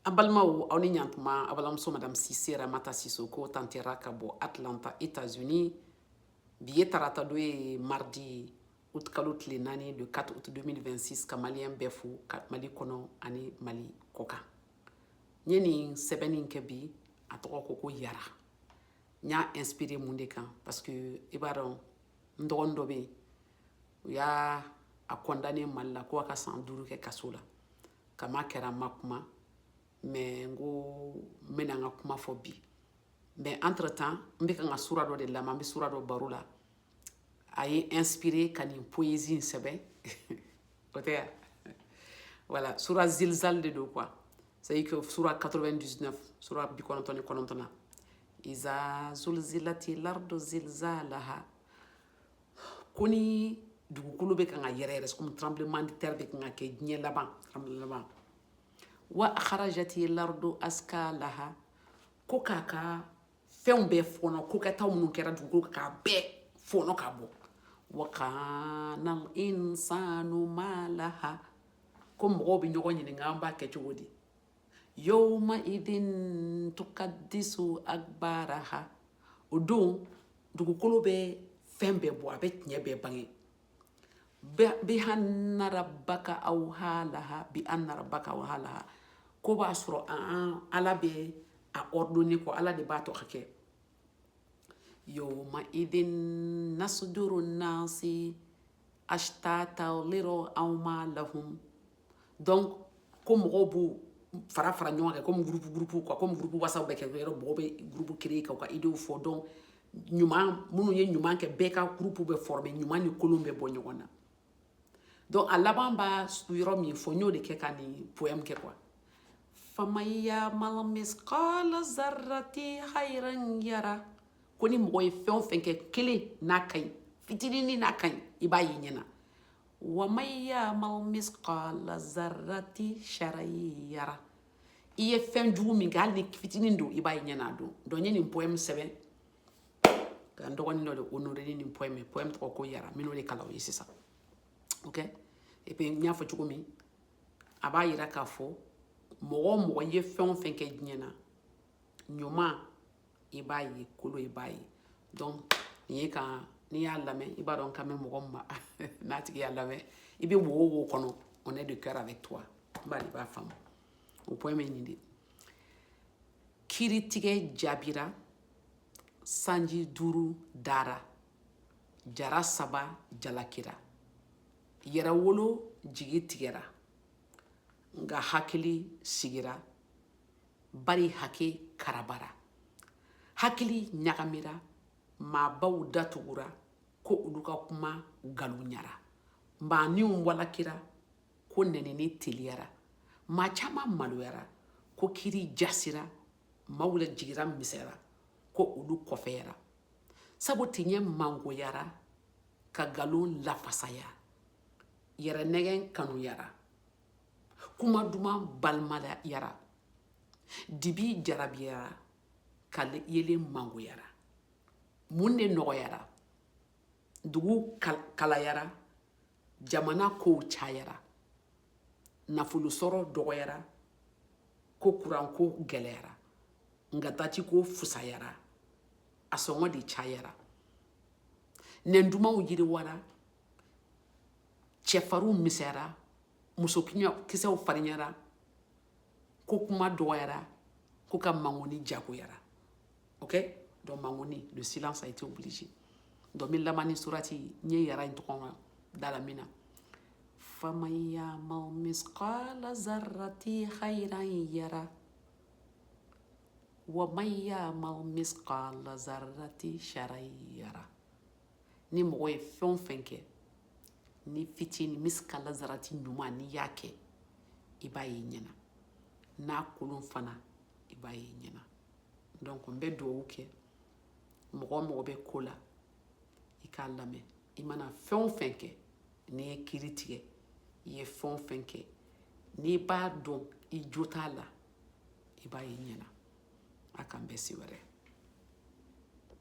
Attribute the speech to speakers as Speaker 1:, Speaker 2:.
Speaker 1: An balimaw, aw ni ɲantuma. A balimamuso Madame Sise Ramata Sisoko tantera ka bɔ Atlanta, États-Unis. Bi ye tarata don ye, mardi, août kalo tile 4, le 4 août 2026. Ka Malien bɛɛ fo ka Mali kɔnɔ ani Mali kɔkan. N ye nin sɛbɛnni kɛ bi, a tɔgɔ ko yara. N y'a inspiré mun de kan? Parce que i b'a dɔn, n dɔgɔnin dɔ bɛ yen, u y'a a condamné Mali la ko a ka san 5 kɛ kaso la. Kama kɛra, n ma kuma, mais n ko n bɛna n ka kuma fɔ bi. Mais entre temps, n bɛ ka n ka sura dɔ de lamɛn, an bɛ sura dɔ baro la, a ye inspiré ka nin poésie in sɛbɛn. O tɛ ya? Voilà, sura Zilzal de don quoi, c'est à dire que sura 99, sura 99 na, iza zulzilati lardo zilzalaha, ko ni dugukolo bɛ kan ka yɛrɛ yɛrɛ, comme tremblement de terre bɛ kan ka kɛ, diɲɛ laban, tremblement laban, wa akharajati lardo askalaha, ko k'a ka fɛnw bɛɛ fɔnɔ, ko kɛtaw minnu kɛra dugukolo k'a bɛɛ fɔnɔ ka bɔ, wa kana insanu malaha, ko mɔgɔw bɛ ɲɔgɔn ɲininka an b'a kɛ cogo di, yawma idin tukaddisu akbaraha, o don dugukolo bɛ fɛn bɛɛ bɔ, a bɛ tiɲɛ bɛɛ bange, bihanna rabbaka awhalaha, bi anna rabbaka awhalaha, ko b'a sɔrɔ an Ala bɛ a ordonné ko Ala de b'a to ka kɛ, yawma idin nasduru nasi ashtata liro awmalahum. Donc ko mɔgɔw b'u fara fara ɲɔgɔn kan comme groupe groupe quoi, comme groupe WhatsApp bɛ kɛ yɔrɔ, mɔgɔw bɛ groupe créer ka u ka idéew fɔ. Donc ɲuman, minnu ye ɲuman kɛ, bɛɛ ka groupe bɛ former, ɲuman ni kolon bɛ bɔ ɲɔgɔn na. Donc a laban b'a yɔrɔ min fɔ, n y'o de kɛ ka nin poème kɛ quoi. Faman yamal misqala zarrati khayran yara, ko ni mɔgɔ ye fɛn o fɛn kɛ, kelen n'a ka ɲi, fitininin n'a ka ɲi, i b'a ye ɲɛna, wa man yamal misqala zarrati sharan yara, i ye fɛn jugu min kɛ, hali ni fitinin don, i b'a ye ɲɛna a don. Donc n ye nin poème sɛbɛn ka n dɔgɔnin dɔ de honoré ni nin poème ye. Poème tɔgɔ ko Yara. N bɛn'o de kalan o ye sisan. Ok, et puis n y'a fɔ cogo min, a b'a yira k'a fɔ mɔgɔ o mɔgɔ ye fɛn o fɛn kɛ diɲɛ na, ɲuman i b'a ye, kolo i b'a ye. Donc nin ye ka n'i y'a lamɛn, i b'a dɔn kan bɛ mɔgɔ min ma, n'a tigi y'a lamɛn, i bɛ wo o wo kɔnɔ, on est de cœur avec toi. N b'a i b'a faamu. O poème ye nin de: kiiritigɛ jaabira, sanji 5 dara, jara 3 jalakira, yɛrɛwolo jigi tigɛra, nka hakili sigira, bari hake karabara, hakili ɲagamira, maabaw datugura ko olu ka kuma nkalonyara, maaninw walakira ko nɛnini teliyara, maa caman maloyara ko kiri jasira, maaw la jigira misɛra ko olu kɔfɛyara, sabu tiɲɛ mangoyara ka nkalon lafasaya, yɛrɛnɛgɛn kanuyara, kuma duman balimayara, dibi jarabiyara ka yelen mangoyara. Mun de nɔgɔyara? Dugu kalayara, jamana kow cayara, nafolo sɔrɔ dɔgɔyara, ko kuranko gɛlɛyara, nka tajiko fusayara, a sɔngɔ de cayara, nɛn dumanw yiriwara, cɛfarinw misɛyara, muso kisɛw farinyara, ko kuma dɔgɔyara, ko ka mangoni jagoyara. Ok, donc mangoni, le silence a été obligé. Donc n bɛ laban ni surati n ye yara in tɔgɔ da la min na: faman yamal misqala zarrati khayran yara wa man yamal misqala zarrati sharan yara. Ni mɔgɔ ye fɛn o fɛn kɛ, ni fitinin miskala zarati ɲuman, n'i y'a kɛ, i b'a ye ɲɛna, n'a kolon fana, i b'a ye ɲɛna. Donc n bɛ dugawu kɛ mɔgɔ o mɔgɔ bɛ ko la, i k'a lamɛn. I mana fɛn o fɛn kɛ, n'i ye kiiri tigɛ, i ye fɛn o fɛn kɛ, n'i b'a dɔn i jo t'a la, i b'a ye ɲɛna. A k'an bɛn si wɛrɛ.